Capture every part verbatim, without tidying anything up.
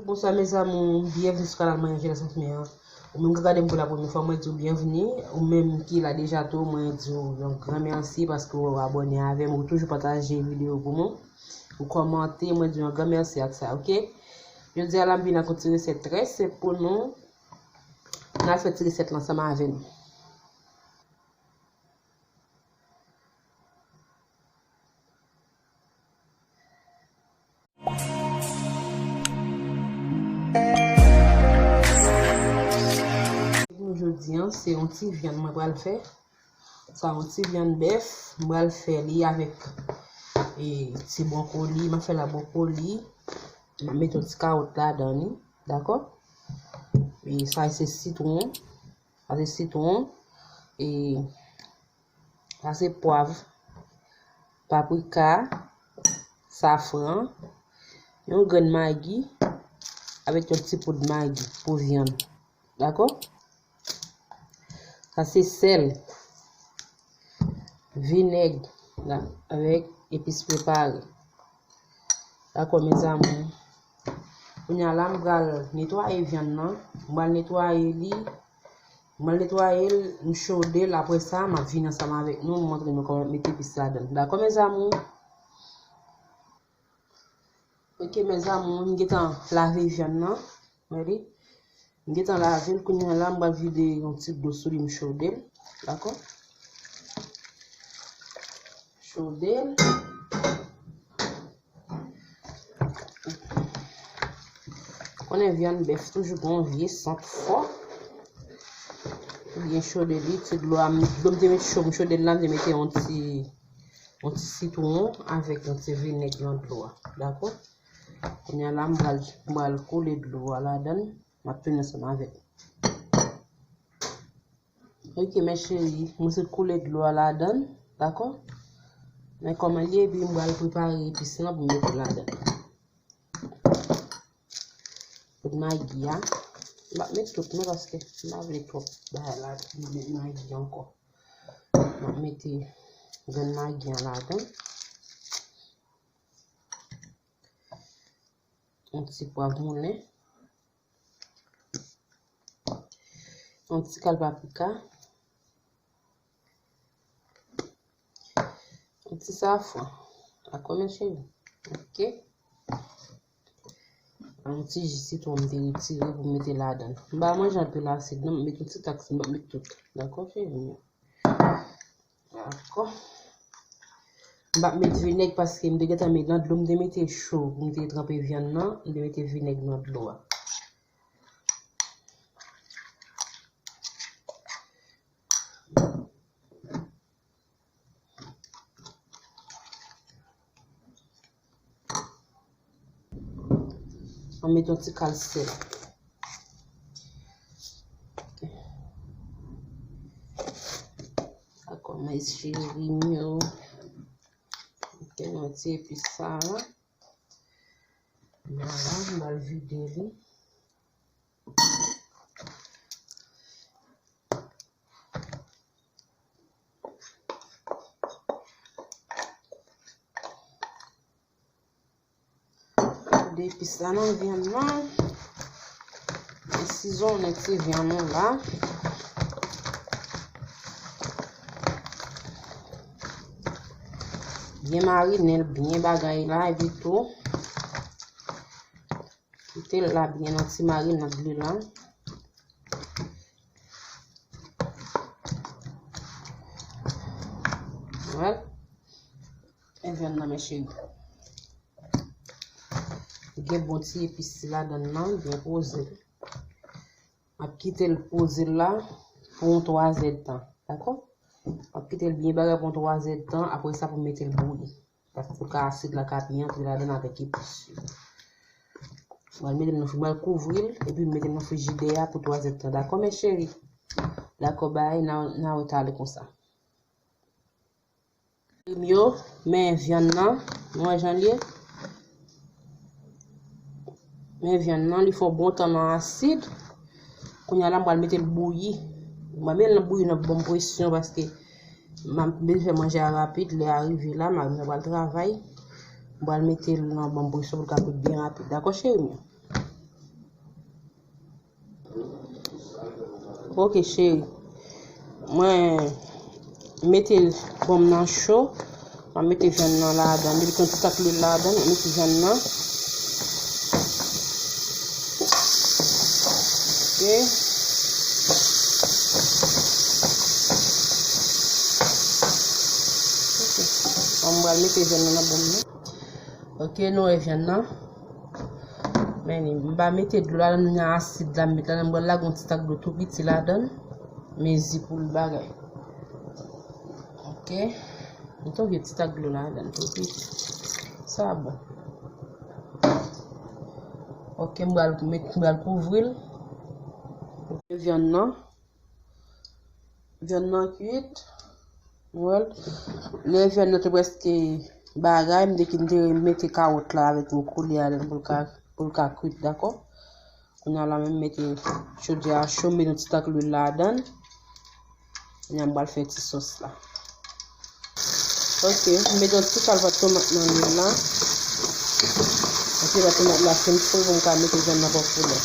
Bonswa mes amours, byenvni sou kanal mwen Angela Sainte Mère. Ou menm ki gade m pou la premyè fwa, mwen di w byenvni. Ou menm ki la deja tou, mwen di w yon gran mèsi paske w abòne avè m, ou toujou pataje videyo pou mwen, ou kòmante, mwen di w yon gran mèsi ak sa, oke? Jodi a la, m vin ak yon ti resèt trè senp pou nou. N al fè ti resèt la ansanm avè m. Pou jodi a, se yon ti vyann mwen pral fè. Sa yon ti vyann bèf, mwen pral fè li avèk, e, ti bwokoli, mwen fè la bwokoli, mwen mete yon ti kawòt ladan li, dakò? E sa se sitwon, sa se sitwon, e sa se pwav, paprika, safran, yon grenn magi, avèk yon ti poud magi pou vyann. Dakò? Sa se sèl, vinèg, la, avèk epis prepare. Dakò, mes amours. Kounye a la, m pral netwaye vyann nan. M pral netwaye li. M pral netwaye l, m chode l. Apre sa, m ap vin ansanm avèk nou, m montre nou kòman m ap mete epis ladan l. Dakò, mes amours? Oke, mes amours, m gentan lave vyann nan. Ready? M gentan lave l, kounye a la, m pral vide yon ti dlo sou li, m chode l. Dakò? Chode l. Konnen vyann bèf toujou gen yon vye sant fò. Byen chode li, ti dlo a, m, dlo m te met cho, m chode l la, m te mete yon ti, yon ti sitwon avèk yon ti vinèg nan dlo a. Dakò? Kounye a la, m pral, m pral koule dlo a ladan l. M ap tounen ansanm avèk. Oke, mes chéries, mwen sot koule dlo a ladan l, dakò? Men kòman l ye, epi m pral prepare epis lan pou m mete ladan l. Tout magi a. M p ap met tout non, paske m pa vle twòp bagay la, met magi ankò. M ap mete grenn magi an ladan. Yon ti pwav moulen. Yon ti kal paprika. Yon ti safran. Dakò, mes chéries? Oke. Yon ti ji sitwon m te retire pou m mete ladan l. M pa manje anpil asid, non, m met yon ti tak, m pa met tout. Dakò, chérie? Dakò. M p ap met vinèg paske m te gentan met nan dlo, m te mete cho pou m te tranpe vyann nan, m te mete vinèg nan dlo a. Mwen met yon ti kal sèl. Dakò, mes chéries m yo. Ok, mwen ti epis sa la. Vwala, m pral vide li. Vide epis la nan vyann nan. Sizonnen ti vyann nou la. Byen marinen l, byen bagay la, epi tou kite l la byen nan ti marinad li la. Wè. E vyann nan, mes chéries. Gen bon ti epis ladan l nan, byen poze l. M ap kite l poze l la pou yon twazè tan, dakò? M ap kite l byen bagay pou yon twazè tan, apre sa pou m mete l bouyi. Paske asid la ka byen antre ladan l avèk epis yo. M pral mete l nan fri, m pral kouvri l, epi m mete l nan frijidè a pou twazè tan, dakò, mes chéries? Dakò, bay, n a, n a retale konsa. M yo, men vyann nan, nou wè jan l ye. Men vyann nan, li fè yon bon tan nan asid. Kounye a la, m pral mete l bouyi. M pral mete l nan bouyi nan bon presyon paske m ap bezwen fè manje a rapid. Lè a rive la, mari mwen pral travay. M pral mete l nan bon presyon pou l ka kwit byen rapid. Dakò, cheri m yo? Ok, cheri. Mwen mete bòm nan cho. Mwen mete vyann nan ladan. Mete yon ti tak lwil ladan. Mwen mete vyann nan. Ok. Ok. Mwen pral mete vyann nan nan bòm nan. Ok, nou wè vyann nan. Men li, m pa mete dlo ladan, nan asid la, m met ladan, m pral lage yon ti tak dlo tou piti ladan, mezi pou l bagay. Ok. M tonbe ti tak dlo ladan, tou piti. Sa bon. Ok, m pral met, m pral kouvri l. Vyann nan. Vyann nan kuit. Ou wè l? Lè vyann nan te prèske bagay, m te kin te mete kawòt la avèk yon koulye ladan pou l ka, pou l ka kuit, dakò? Kounye a la, m mete chodyè a cho, m mete yon ti tak lwil ladan. Kounye a, m pral fè ti sòs la. Ok, m mete yon ti kalvat tomat nan lwil la. Yon ti kalvat tomat la fin fri pou m ka mete vyann nan pran koulè.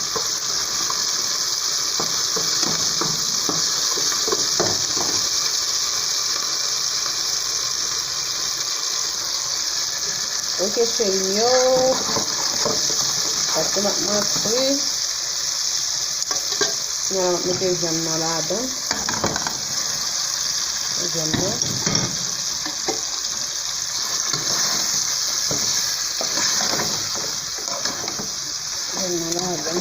Ok, cheri m yo. Kalvat tomat nan fri. Kounye a la, m ap mete vyann nan ladan. Vyann nan. Vyann nan ladan.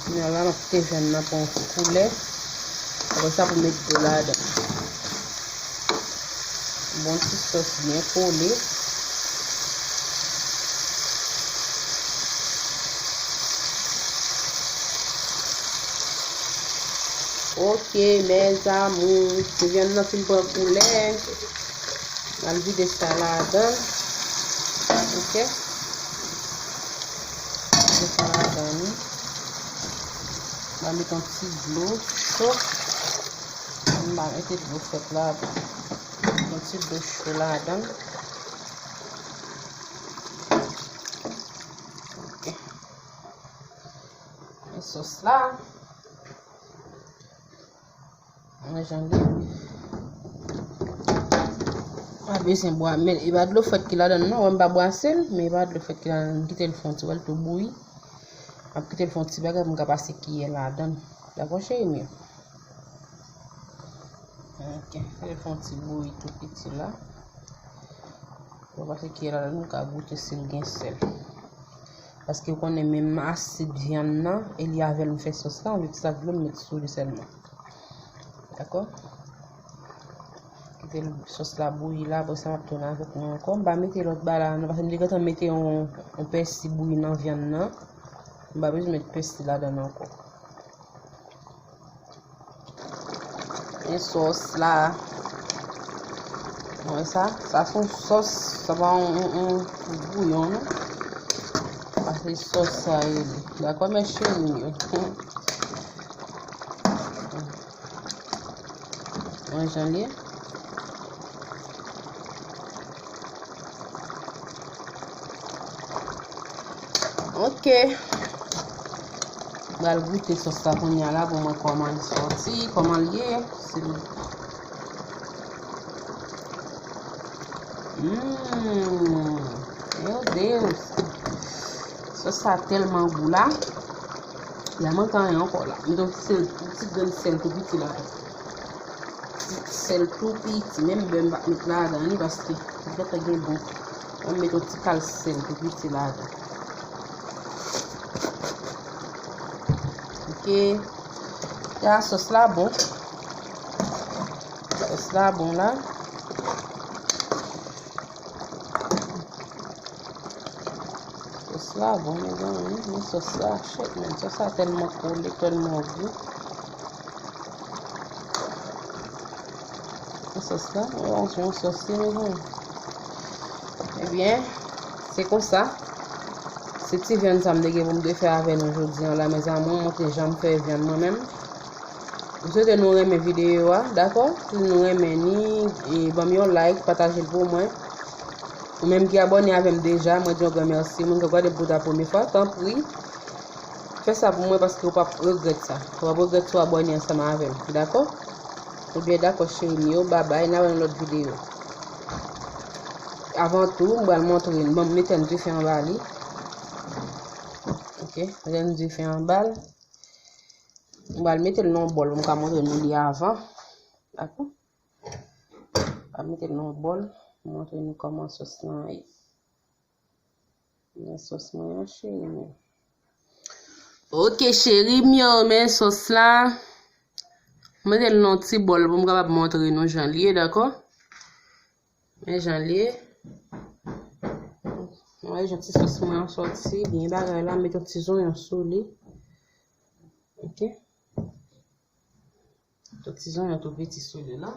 Kounye a la, m ap kite vyann nan pran koulè. Apre sa, pou met dlo ladan. Bon ti sòs byen kole. Ok, mes amours, vyann nan fin pran koulè. M al vide sa ladan. Ok. Vide sa ladan, wi. M a met yon ti dlo cho. M a mete dlo frèt ladan. Yon ti dlo cho ladan. Ok. Men sòs la. Mwen jan li. Pa bezwen bwa, men e pa dlo frèt ki ladan non, wè m pa bwase l, men e pa dlo frèt ki ladan, m kite l fè yon ti, wè l tou bouyi. M ap kite l fè yon ti bagay pou m ka pase kiyè ladan. Dakò, cheri m yo? Ok, kite l fè yon ti bouyi tou piti la. Pou m pase kiyè ladan, nou ka goute si l gen sèl. Paske w konnen menm asid vyann nan, e li avè l m fè sòs la, m jis ak dlo m met sou li sèlman. Dakò? Kite l, sòs la bouyi la, apre sa m ap tounen avèk nou ankò. M pa mete lòt bagay la non, paske m te gentan mete yon, yon pèsi bouyi nan vyann nan. M pa bezwen met pèsi ladan l ankò. Men sòs la. Wè sa? Sa se yon sòs. Sa pa yon, yon, yon bouyon non. Sa se sòs sa rele. Dakò, mes chéris yo? Wè jan li ye. Ok. M pral goute sòs la kounye a la pou mwen kòman li sòti, kòman l ye. Si l... Mmm. Meu Deus. Sòs sa tèlman gou la. Li pa manke anyen ankò la. M mete yon sèl, yon ti grenn sèl tou piti la. Ti sèl tou piti. Menm bè m pa t met ladan li paske li gentan gen bon. Mwen mete yon ti kal sèl tou piti ladan. Ok. Ya, sòs la bon. Sòs la bon la. Sòs la bon, mezanmi. Men sòs la, shit, man. Sòs la tèlman kole, tèlman gou. Sòs la, yon, yon sòs, mezanmi. Ebyen, se konsa. Se ti vyann sa m te gen pou m te fè avè nou jodi a la, mes amours. Mwen te janm fè vyann mwen menm. M swete nou renmen videyo a, dakò? Si nou renmen ni, e, ban m yon like, pataje l pou mwen. Ou menm ki abòne avè m deja, mwen di yon gran mèsi. Moun k ap gade m pou ta premye fwa, tanpri, fè sa pou mwen paske ou p ap regrèt sa. Ou p ap regrèt si w abòne ansanm avè m, dakò? Ebyen, dakò, cheri m yo, babay, n a wè nan lòt videyo. Avan tou, m pral montre n, ban m mete n dife anba li. Ok, mete n dife anba l. M pral mete l nan yon bòl, m ka montre nou li avan. Dakò? M pral mete l nan yon bòl, montre nou kòman sòs lan ye. Men sòs mwen an, cheri mwen. Ok, cheri m yo, men sòs la. M mete l nan yon ti bòl pou m kapab montre nou jan l ye, dakò? Men jan l ye. Mwen jan ti sòs mwen an sòti, byen bagay la, m mete yon ti zonyon sou li. Ok. Yon ti zonyon tou piti sou li la.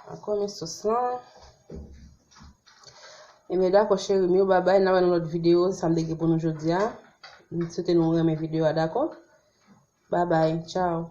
Dakò, men sòs lan. Ebyen, dakò, cheri m yo, babay, n a wè nan lòt videyo, sa m te gen pou nou jodi a. M swete nou renmen videyo a, dakò? Babay, tchaw.